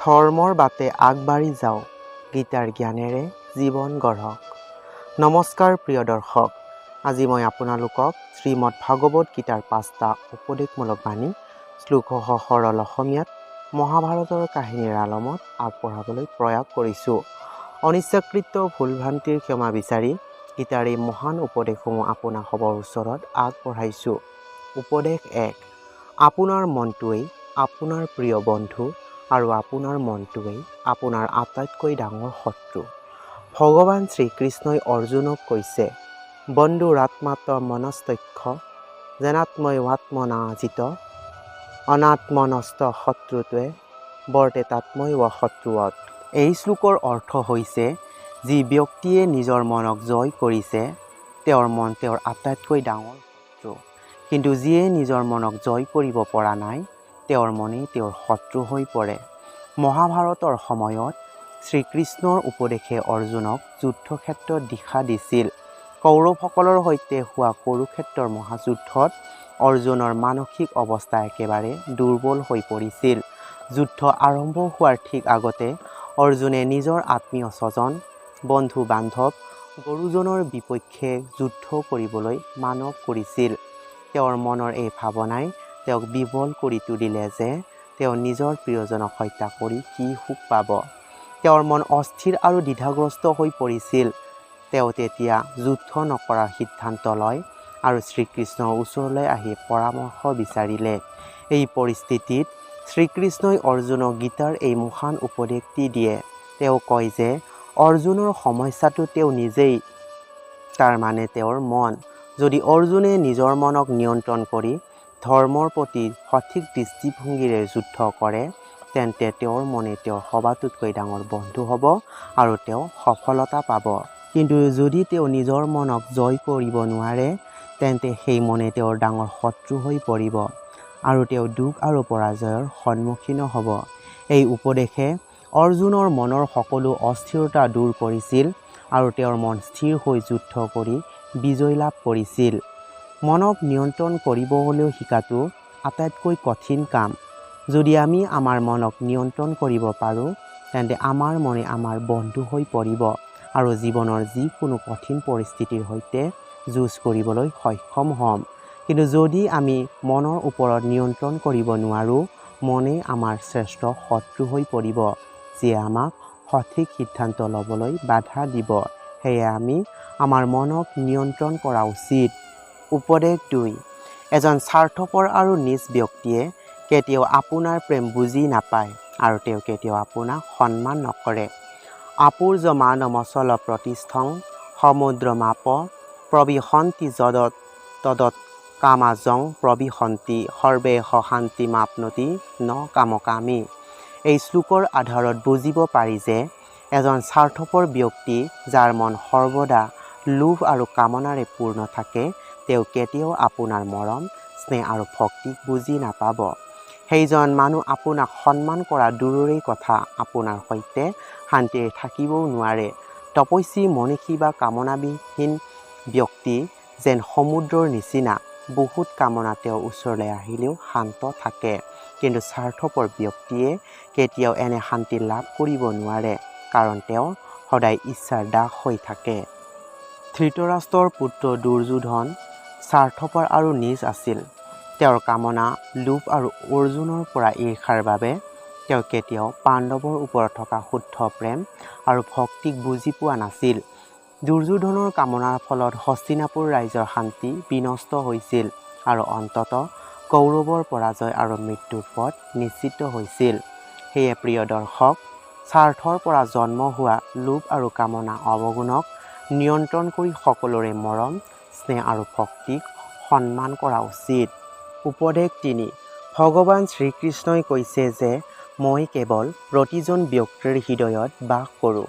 ধৰ্মৰ বাটে আগবাঢ়ি যাওক, গীতাৰ জ্ঞানেৰে জীৱন গঢ়ক। নমস্কাৰ প্ৰিয় দৰ্শক, আজি মই আপোনালোকক শ্ৰীমদ্ ভাগৱত গীতাৰ পাঁচটা উপদেশমূলক বাণী শ্লোকসহ সৰল অসমীয়াত মহাভাৰতৰ কাহিনীৰ আলমত আগবঢ়াবলৈ প্ৰয়াস কৰিছোঁ। অনিচ্ছাকৃত ভুল ভ্ৰান্তিৰ ক্ষমা বিচাৰি গীতাৰ এই মহান উপদেশসমূহ আপোনাসৱৰ ওচৰত আগবঢ়াইছোঁ। উপদেশ 1: আপোনাৰ মনটোৱেই আপোনাৰ প্ৰিয় বন্ধু আৰু আপোনাৰ মনটোৱেই আপোনাৰ আটাইতকৈ ডাঙৰ শত্ৰু। ভগৱান শ্ৰীকৃষ্ণই অৰ্জুনক কৈছে, "বন্ধুৰাত্মাত মনস্তস্য জেনাত্মৈৱাত্মনা জিত অনাত্মনস্ত শত্ৰুত্বে বৰ্তেতাত্মৈৱ শত্ৰুৱৎ।" এই শ্লোকৰ অৰ্থ হৈছে, যি ব্যক্তিয়ে নিজৰ মনক জয় কৰিছে, তেওঁৰ মন তেওঁৰ আটাইতকৈ ডাঙৰ শত্ৰু। কিন্তু যিয়ে নিজৰ মনক জয় কৰিব পৰা নাই, তেওঁৰ মনেই তেওঁৰ শত্ৰু হৈ পৰে। মহাভাৰতৰ সময়ত শ্ৰীকৃষ্ণৰ উপদেশে অৰ্জুনক যুদ্ধক্ষেত্ৰত দিশা দিছিল। কৌৰৱসকলৰ সৈতে হোৱা কুৰুক্ষেত্ৰৰ মহাযুদ্ধত অৰ্জুনৰ মানসিক অৱস্থা একেবাৰে দুৰ্বল হৈ পৰিছিল। যুদ্ধ আৰম্ভ হোৱাৰ ঠিক আগতে অৰ্জুনে নিজৰ আত্মীয় স্বজন, বন্ধু বান্ধৱ, গুৰুজনৰ বিপক্ষে যুদ্ধ কৰিবলৈ মানস কৰিছিল। তেওঁৰ মনৰ এই ভাৱনাই তেওঁক বিহ্বল কৰি তুলিলে যে তেওঁ নিজৰ প্ৰিয়জনক হত্যা কৰি কি সুখ পাব। তেওঁৰ মন অস্থিৰ আৰু দ্বিধাগ্ৰস্ত হৈ পৰিছিল। তেওঁ তেতিয়া যুদ্ধ নকৰাৰ সিদ্ধান্ত লয় আৰু শ্ৰীকৃষ্ণৰ ওচৰলৈ আহি পৰামৰ্শ বিচাৰিলে। এই পৰিস্থিতিত শ্ৰীকৃষ্ণই অৰ্জুনক গীতাৰ এই মহান উপদেশটি দিয়ে। তেওঁ কয় যে অৰ্জুনৰ সমস্যাটো তেওঁ নিজেই, তাৰ মানে তেওঁৰ মন। যদি অৰ্জুনে নিজৰ মনক নিয়ন্ত্ৰণ কৰি ধৰ্মৰ প্ৰতি সঠিক দৃষ্টিভংগীৰে যুদ্ধ কৰে, তেন্তে তেওঁৰ মনে তেওঁৰ সবাতোতকৈ ডাঙৰ বন্ধু হ'ব আৰু তেওঁ সফলতা পাব। কিন্তু যদি তেওঁ নিজৰ মনক জয় কৰিব নোৱাৰে, তেন্তে সেই মনে তেওঁৰ ডাঙৰ শত্ৰু হৈ পৰিব আৰু তেওঁ দুখ আৰু পৰাজয়ৰ সন্মুখীন হ'ব। এই উপদেশে অৰ্জুনৰ মনৰ সকলো অস্থিৰতা দূৰ কৰিছিল আৰু তেওঁৰ মন স্থিৰ হৈ যুদ্ধ কৰি বিজয় লাভ কৰিছিল। মনক নিয়ন্ত্ৰণ কৰিবলৈ শিকাটো আটাইতকৈ কঠিন কাম। যদি আমি আমাৰ মনক নিয়ন্ত্ৰণ কৰিব পাৰোঁ, তেন্তে আমাৰ মনে আমাৰ বন্ধু হৈ পৰিব আৰু জীৱনৰ যিকোনো কঠিন পৰিস্থিতিৰ সৈতে যুঁজ কৰিবলৈ সক্ষম হ'ম। কিন্তু যদি আমি মনৰ ওপৰত নিয়ন্ত্ৰণ কৰিব নোৱাৰোঁ, মনেই আমাৰ শ্ৰেষ্ঠ শত্ৰু হৈ পৰিব, যিয়ে আমাক সঠিক সিদ্ধান্ত ল'বলৈ বাধা দিব। সেয়ে আমি আমাৰ মনক নিয়ন্ত্ৰণ কৰা উচিত। উপদেশ 2: এজন স্বাৰ্থপৰ আৰু নীচ ব্যক্তিয়ে কেতিয়াও আপোনাৰ প্ৰেম বুজি নাপায় আৰু তেওঁ কেতিয়াও আপোনাক সন্মান নকৰে। "আপোৰ্যমানমচল প্ৰতিষ্ঠং সমুদ্ৰমাপ প্ৰবিশন্তি যদৎ তদৎ কামাজং প্ৰবিশন্তি সৰ্বেহ শান্তিমাপ্নোতি ন কামকামী।" এই শ্লোকৰ আধাৰত বুজিব পাৰি যে এজন স্বাৰ্থপৰ ব্যক্তি, যাৰ মন সৰ্বদা লোভ আৰু কামনাৰে পূৰ্ণ থাকে, তেওঁ কেতিয়াও আপোনাৰ মৰম, স্নেহ আৰু ভক্তিক বুজি নাপাব। সেইজন মানুহ আপোনাক সন্মান কৰা দূৰৰে কথা, আপোনাৰ সৈতে শান্তিৰে থাকিবও নোৱাৰে। তপস্বী, মনীষী বা কামনাবিহীন ব্যক্তি যেন সমুদ্ৰৰ নিচিনা, বহুত কামনা তেওঁৰ ওচৰলৈ আহিলেও শান্ত থাকে। কিন্তু স্বাৰ্থপৰ ব্যক্তিয়ে কেতিয়াও এনে শান্তি লাভ কৰিব নোৱাৰে, কাৰণ তেওঁ সদায় ইচ্ছাৰ দাস হৈ থাকে। ধৃতৰাষ্ট্ৰৰ পুত্ৰ দুৰ্যোধন স্বাৰ্থপৰ আৰু নীচ আছিল। তেওঁৰ কামনা, লোভ আৰু অৰ্জুনৰ পৰা ঈৰ্ষাৰ বাবে তেওঁ কেতিয়াও পাণ্ডৱৰ ওপৰত থকা শুদ্ধ প্ৰেম আৰু ভক্তিক বুজি পোৱা নাছিল। দুৰ্যোধনৰ কামনাৰ ফলত হস্তিনাপুৰ ৰাজ্যৰ শান্তি বিনষ্ট হৈছিল আৰু অন্ততঃ কৌৰৱৰ পৰাজয় আৰু মৃত্যুৰ পথ নিশ্চিত হৈছিল। সেয়ে প্ৰিয় দৰ্শক, স্বাৰ্থৰ পৰা জন্ম হোৱা লোভ আৰু কামনা অৱগুণক নিয়ন্ত্ৰণ কৰি সকলোৰে মৰম, স্নেহ আৰু ভক্তিক সন্মান কৰা উচিত। উপদেশ 3: ভগৱান শ্ৰীকৃষ্ণই কৈছে যে মই কেৱল প্ৰতিজন ব্যক্তিৰ হৃদয়ত বাস কৰোঁ।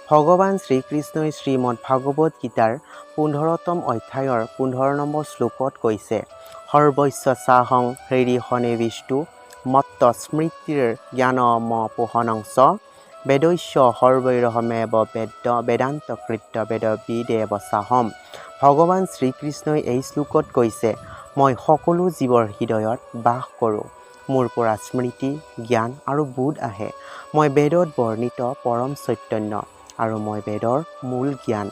ভগৱান শ্ৰীকৃষ্ণই শ্ৰীমদ্ ভাগৱত গীতাৰ 15তম অধ্যায়ৰ 15 নম্বৰ শ্লোকত কৈছে, "সৰ্বস্য চাহং হৃদি সন্নিৱিষ্টো মত্ত স্মৃতিৰ জ্ঞানমপোহনং চ বেদস্য সৰ্বৈৰহমেৱ বেদ্য বেদান্ত কৃত্য বেদবিদেৱ চাহম।" ভগৱান শ্ৰীকৃষ্ণই এই শ্লোকত কৈছে, মই সকলো জীৱৰ হৃদয়ত বাস কৰোঁ। মোৰ পৰা স্মৃতি, জ্ঞান আৰু বোধ আহে। মই বেদত বৰ্ণিত পৰম চৈতন্য আৰু মই বেদৰ মূল জ্ঞান।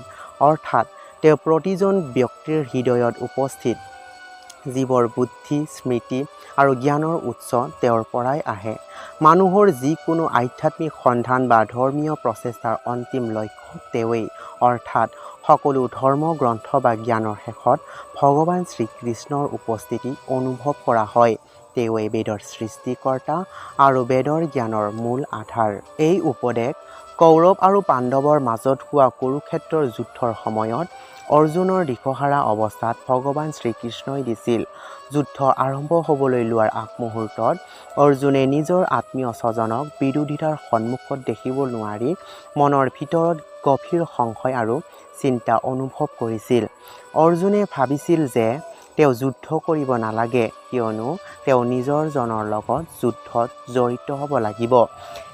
অৰ্থাৎ তেওঁ প্ৰতিজন ব্যক্তিৰ হৃদয়ত উপস্থিত। জীৱৰ বুদ্ধি, স্মৃতি আৰু জ্ঞানৰ উৎস তেওঁৰ পৰাই আহে। মানুহৰ যিকোনো আধ্যাত্মিক সন্ধান বা ধৰ্মীয় প্ৰচেষ্টাৰ অন্তিম লক্ষ্য তেওঁৱেই। অৰ্থাৎ সকলো ধৰ্ম গ্ৰন্থ বা জ্ঞানৰ শেষত ভগৱান শ্ৰীকৃষ্ণৰ উপস্থিতি অনুভৱ কৰা হয়। তেওঁৱেই বেদৰ সৃষ্টিকৰ্তা আৰু বেদৰ জ্ঞানৰ মূল আধাৰ। এই উপদেশ কৌৰৱ আৰু পাণ্ডৱৰ মাজত হোৱা কুৰুক্ষেত্ৰৰ যুদ্ধৰ সময়ত অৰ্জুনৰ দিশহাৰা অৱস্থাত ভগৱান শ্ৰীকৃষ্ণই দিছিল। যুদ্ধ আৰম্ভ হ'বলৈ লোৱাৰ আগমুহূৰ্তত অৰ্জুনে নিজৰ আত্মীয় স্বজনক বিৰোধিতাৰ সন্মুখত দেখিব নোৱাৰি মনৰ ভিতৰত গভীৰ সংশয় আৰু চিন্তা অনুভৱ কৰিছিল। অৰ্জুনে ভাবিছিল যে তেওঁ যুদ্ধ কৰিব নালাগে, কিয়নো তেওঁ নিজৰ জনৰ লগত যুদ্ধত জড়িত হ'ব লাগিব।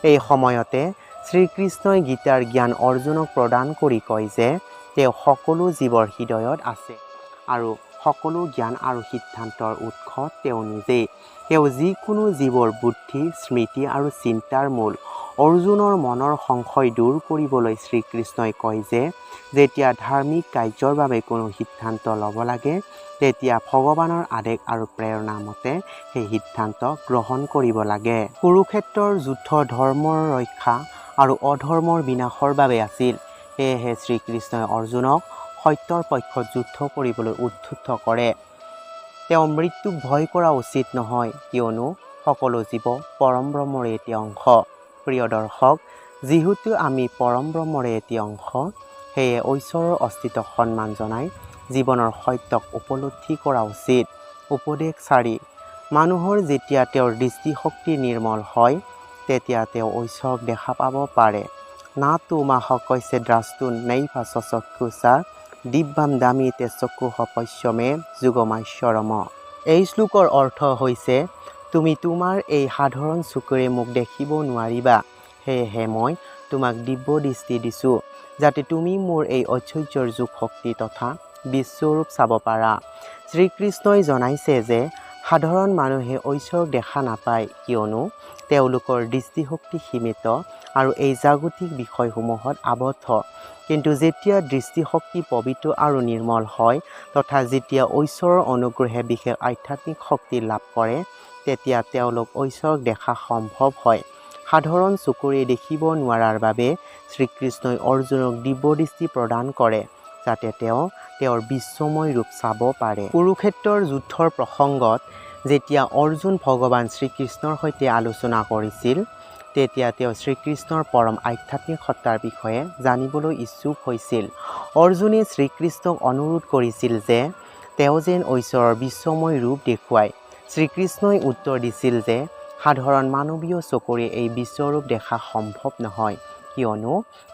এই সময়তে শ্ৰীকৃষ্ণই গীতাৰ জ্ঞান অৰ্জুনক প্ৰদান কৰি কয় যে তেওঁ সকলো জীৱৰ হৃদয়ত আছে আৰু সকলো জ্ঞান আৰু সিদ্ধান্তৰ উৎস তেওঁ নিজেই। তেওঁ যিকোনো জীৱৰ বুদ্ধি, স্মৃতি আৰু চিন্তাৰ মূল। অৰ্জুনৰ মনৰ সংশয় দূৰ কৰিবলৈ শ্ৰীকৃষ্ণই কয় যে যেতিয়া ধাৰ্মিক কাৰ্যৰ বাবে কোনো সিদ্ধান্ত ল'ব লাগে, তেতিয়া ভগৱানৰ আদেশ আৰু প্ৰেৰণা মতে সেই সিদ্ধান্ত গ্ৰহণ কৰিব লাগে। কুৰুক্ষেত্ৰৰ যুদ্ধ ধৰ্মৰ ৰক্ষা আৰু অধৰ্মৰ বিনাশৰ বাবে আছিল। সেয়েহে শ্ৰীকৃষ্ণই অৰ্জুনক সত্যৰ পক্ষত যুদ্ধ কৰিবলৈ উদ্বুদ্ধ কৰে। তেওঁ মৃত্যুক ভয় কৰা উচিত নহয়, কিয়নো সকলো জীৱ পৰম ব্ৰহ্মৰে এটি অংশ। প্ৰিয় দৰ্শক, যিহেতু আমি পৰম ব্ৰহ্মৰে এটি অংশ, সেয়ে ঈশ্বৰৰ অস্তিত্বক সন্মান জনাই জীৱনৰ সত্যক উপলব্ধি কৰা উচিত। উপদেশ 4: মানুহৰ যেতিয়া তেওঁৰ দৃষ্টিশক্তি নিৰ্মল হয়, তেতিয়া তেওঁ ঈশ্বৰক দেখা পাব পাৰে। না তু মাহ কশ্চিদ্ দ্ৰষ্টুম নৈব স্বচক্ষুষা দিব্যম দদামি তে চক্ষুঃ পশ্য মে যোগমাশ্ৰয়ম। এই শ্লোকৰ অৰ্থ হৈছে, তুমি তোমাৰ এই সাধাৰণ চকুৰে মোক দেখিব নোৱাৰিবা। সেয়েহে মই তোমাক দিব্য দৃষ্টি দিছোঁ, যাতে তুমি মোৰ এই ঐশ্বৰ্যৰ যোগ শক্তি তথা বিশ্বৰূপ চাব পাৰা। শ্ৰীকৃষ্ণই জনাইছে যে সাধাৰণ মানুহে ঈশ্বৰক দেখা নাপায়, কিয়নো তেওঁলোকৰ দৃষ্টিশক্তি সীমিত আৰু এই জাগতিক বিষয়সমূহত আবদ্ধ। কিন্তু যেতিয়া দৃষ্টিশক্তি পবিত্ৰ আৰু নিৰ্মল হয় তথা যেতিয়া ঈশ্বৰৰ অনুগ্ৰহে বিশেষ আধ্যাত্মিক শক্তি লাভ কৰে, তেতিয়া তেওঁলোক ঈশ্বৰক দেখা সম্ভৱ হয়। সাধাৰণ চকুৰে দেখিব নোৱাৰাৰ বাবে শ্ৰীকৃষ্ণই অৰ্জুনক দিব্য দৃষ্টি প্ৰদান কৰে, যাতে তেওঁ তেওঁৰ বিশ্বময় ৰূপ চাব পাৰে। কুৰুক্ষেত্ৰৰ যুদ্ধৰ প্ৰসংগত যেতিয়া অৰ্জুন ভগৱান শ্ৰীকৃষ্ণৰ সৈতে আলোচনা কৰিছিল, তেতিয়া তেওঁ শ্ৰীকৃষ্ণৰ পৰম আধ্যাত্মিক সত্তাৰ বিষয়ে জানিবলৈ ইচ্ছুক হৈছিল। অৰ্জুনে শ্ৰীকৃষ্ণক অনুৰোধ কৰিছিল যে তেওঁ যেন ঈশ্বৰৰ বিশ্বময় ৰূপ দেখুৱায়। শ্ৰীকৃষ্ণই উত্তৰ দিছিল যে সাধাৰণ মানৱীয় চকুৰে এই বিশ্বৰূপ দেখা সম্ভৱ নহয়, কিয়নো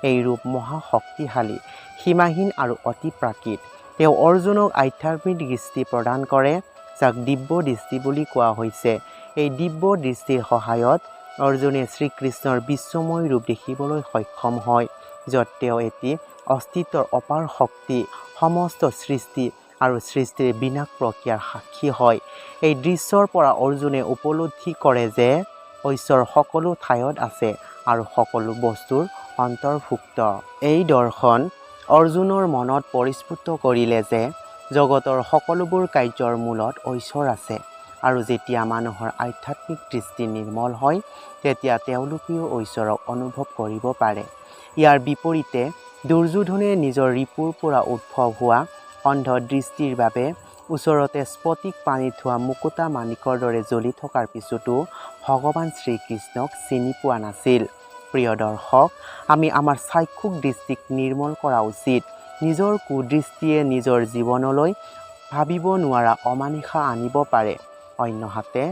এই ৰূপ মহাশক্তিশালী, সীমাহীন আৰু অতি প্ৰাকৃত। তেওঁ অৰ্জুনক আধ্যাত্মিক দৃষ্টি প্ৰদান কৰে, যাক দিব্য দৃষ্টি বুলি কোৱা হৈছে। এই দিব্য দৃষ্টিৰ সহায়ত অৰ্জুনে শ্ৰীকৃষ্ণৰ বিশ্বময় ৰূপ দেখিবলৈ সক্ষম হয়, য'ত তেওঁ এটি অস্তিত্বৰ অপাৰ শক্তি, সমস্ত সৃষ্টি আৰু সৃষ্টিৰ বিনাশ প্ৰক্ৰিয়াৰ সাক্ষী হয়। এই দৃশ্যৰ পৰা অৰ্জুনে উপলব্ধি কৰে যে ঈশ্বৰ সকলো ঠাইত আছে আৰু সকলো বস্তুৰ অন্তৰ্ভুক্ত। এই দৰ্শন অৰ্জুনৰ মনত পৰিস্ফুট কৰিলে যে জগতৰ সকলোবোৰ কাৰ্যৰ মূলত ঈশ্বৰ আছে আৰু যেতিয়া মানুহৰ আধ্যাত্মিক দৃষ্টি নিৰ্মল হয়, তেতিয়া তেওঁলোকেও ঈশ্বৰক অনুভৱ কৰিব পাৰে। ইয়াৰ বিপৰীতে দুৰ্যোধনে নিজৰ ৰিপুৰ পৰা উদ্ভৱ হোৱা অন্ধ দৃষ্টিৰ বাবে ওচৰতে স্ফটিক পানীত থোৱা মুকুতা মাণিকৰ দৰে জ্বলি থকাৰ পিছতো ভগৱান শ্ৰীকৃষ্ণক চিনি পোৱা নাছিল। প্ৰিয় দৰ্শক, আমি আমাৰ চাক্ষুষ দৃষ্টিক নিৰ্মল কৰা উচিত। নিজৰ কুদৃষ্টিয়ে নিজৰ জীৱনলৈ ভাবিব নোৱাৰা অমানিশা আনিব পাৰে। অন্যহাতে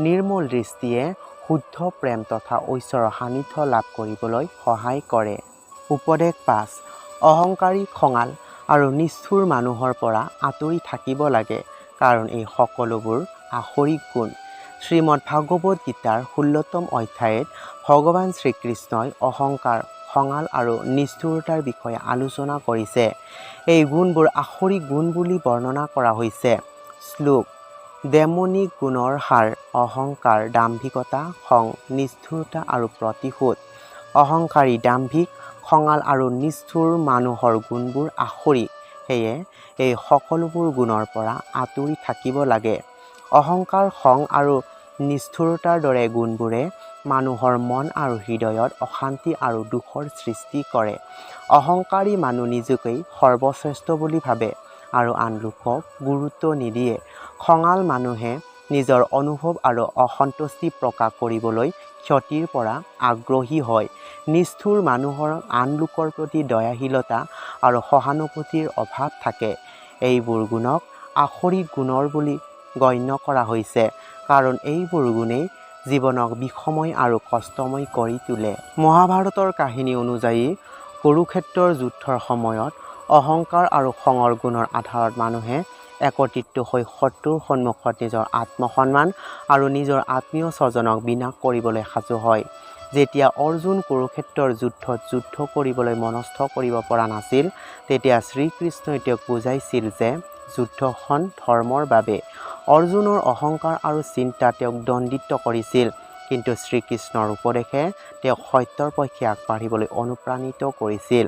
নিৰ্মল দৃষ্টিয়ে শুদ্ধ প্ৰেম তথা ঈশ্বৰৰ সান্নিধ্য লাভ কৰিবলৈ সহায় কৰে। উপদেশ 5: অহংকাৰী, খঙাল আৰু নিষ্ঠুৰ মানুহৰ পৰা আঁতৰি থাকিব লাগে, কাৰণ এই সকলোবোৰ আসুৰিক গুণ। শ্ৰীমদ্ ভাগৱত গীতাৰ 16তম অধ্যায়ত ভগৱান শ্ৰীকৃষ্ণই অহংকাৰ, খঙাল আৰু নিষ্ঠুৰতাৰ বিষয়ে আলোচনা কৰিছে। এই গুণবোৰ আসুৰিক গুণ বুলি বৰ্ণনা কৰা হৈছে। শ্লোক: ডেমনিক গুণৰ সাৰ: অহংকাৰ, দাম্ভিকতা, খং, নিষ্ঠুৰতা আৰু প্ৰতিশোধ। অহংকাৰী, দাম্ভিক, খঙাল আৰু নিষ্ঠুৰ মানুহৰ গুণবোৰ আসুৰিক। সেয়ে এই সকলোবোৰ গুণৰ পৰা আঁতৰি থাকিব লাগে। অহংকাৰ, খং আৰু নিষ্ঠুৰতাৰ দৰে গুণবোৰে মানুহৰ মন আৰু হৃদয়ত অশান্তি আৰু দুখৰ সৃষ্টি কৰে। অহংকাৰী মানুহ নিজকেই সৰ্বশ্ৰেষ্ঠ বুলি ভাবে আৰু আন লোকক গুৰুত্ব নিদিয়ে। খঙাল মানুহে নিজৰ অনুভৱ আৰু অসন্তুষ্টি প্ৰকাশ কৰিবলৈ ক্ষতিৰ পৰা আগ্ৰহী হয়। নিষ্ঠুৰ মানুহৰ আন লোকৰ প্ৰতি দয়াশীলতা আৰু সহানুভূতিৰ অভাৱ থাকে। এইবোৰ গুণক আসুৰিক গুণৰ বুলি গণ্য কৰা হৈছে, কাৰণ এইবোৰ গুণেই জীৱনক বিষময় আৰু কষ্টময় কৰি তোলে। মহাভাৰতৰ কাহিনী অনুযায়ী কুৰুক্ষেত্ৰৰ যুদ্ধৰ সময়ত অহংকাৰ আৰু খঙৰ গুণৰ আধাৰত মানুহে একত্ৰিত হৈ শত্ৰুৰ সন্মুখত নিজৰ আত্মসন্মান আৰু নিজৰ আত্মীয় স্বজনক বিনাশ কৰিবলৈ সাজু হয়। যেতিয়া অৰ্জুন কুৰুক্ষেত্ৰৰ যুদ্ধত যুদ্ধ কৰিবলৈ মনস্থ কৰিব পৰা নাছিল, তেতিয়া শ্ৰীকৃষ্ণই তেওঁক বুজাইছিল যে যুদ্ধখন ধৰ্মৰ বাবে। অৰ্জুনৰ অহংকাৰ আৰু চিন্তা তেওঁক দণ্ডিত কৰিছিল, কিন্তু শ্ৰীকৃষ্ণৰ উপদেশে তেওঁক সত্যৰ পক্ষে আগবাঢ়িবলৈ অনুপ্ৰাণিত কৰিছিল।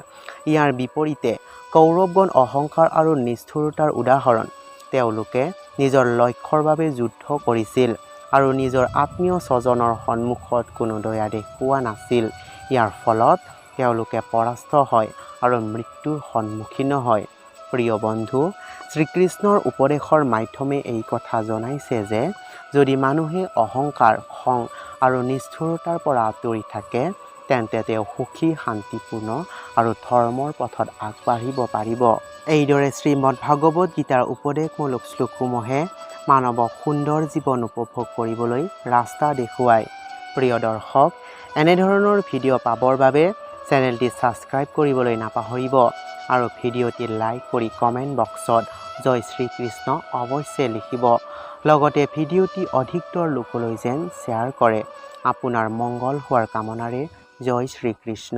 ইয়াৰ বিপৰীতে কৌৰৱগণ অহংকাৰ আৰু নিষ্ঠুৰতাৰ উদাহৰণ। তেওঁলোকে নিজৰ লক্ষ্যৰ বাবে যুদ্ধ কৰিছিল আৰু নিজৰ আত্মীয় স্বজনৰ সন্মুখত কোনো দয়া দেখুওৱা নাছিল। ইয়াৰ ফলত তেওঁলোকে পৰাস্ত হয় আৰু মৃত্যুৰ সন্মুখীন হয়। প্ৰিয় বন্ধু, শ্ৰীকৃষ্ণৰ উপদেশৰ মাধ্যমে এই কথা জনাইছে যে যদি মানুহে অহংকাৰ, খং আৰু নিষ্ঠুৰতাৰ পৰা আঁতৰি থাকে, তেন্তে তেওঁ সুখী, শান্তিপূৰ্ণ আৰু ধৰ্মৰ পথত আগবাঢ়িব পাৰিব। এইদৰে শ্ৰীমদ্ভাগৱত গীতাৰ উপদেশমূলক শ্লোকসমূহে মানৱক সুন্দৰ জীৱন উপভোগ কৰিবলৈ ৰাস্তা দেখুৱায়। প্ৰিয় দৰ্শক, এনেধৰণৰ ভিডিঅ' পাবৰ বাবে চেনেলটি ছাবস্ক্ৰাইব কৰিবলৈ নাপাহৰিব আৰু ভিডিঅ'টি লাইক কৰি কমেণ্ট বক্সত জয় শ্ৰীকৃষ্ণ অৱশ্যে লিখিব। লগতে ভিডিঅ'টি অধিকতৰ লোকলৈ যেন শ্বেয়াৰ কৰে। আপোনাৰ মংগল হোৱাৰ কামনাৰে জয় শ্ৰীকৃষ্ণ।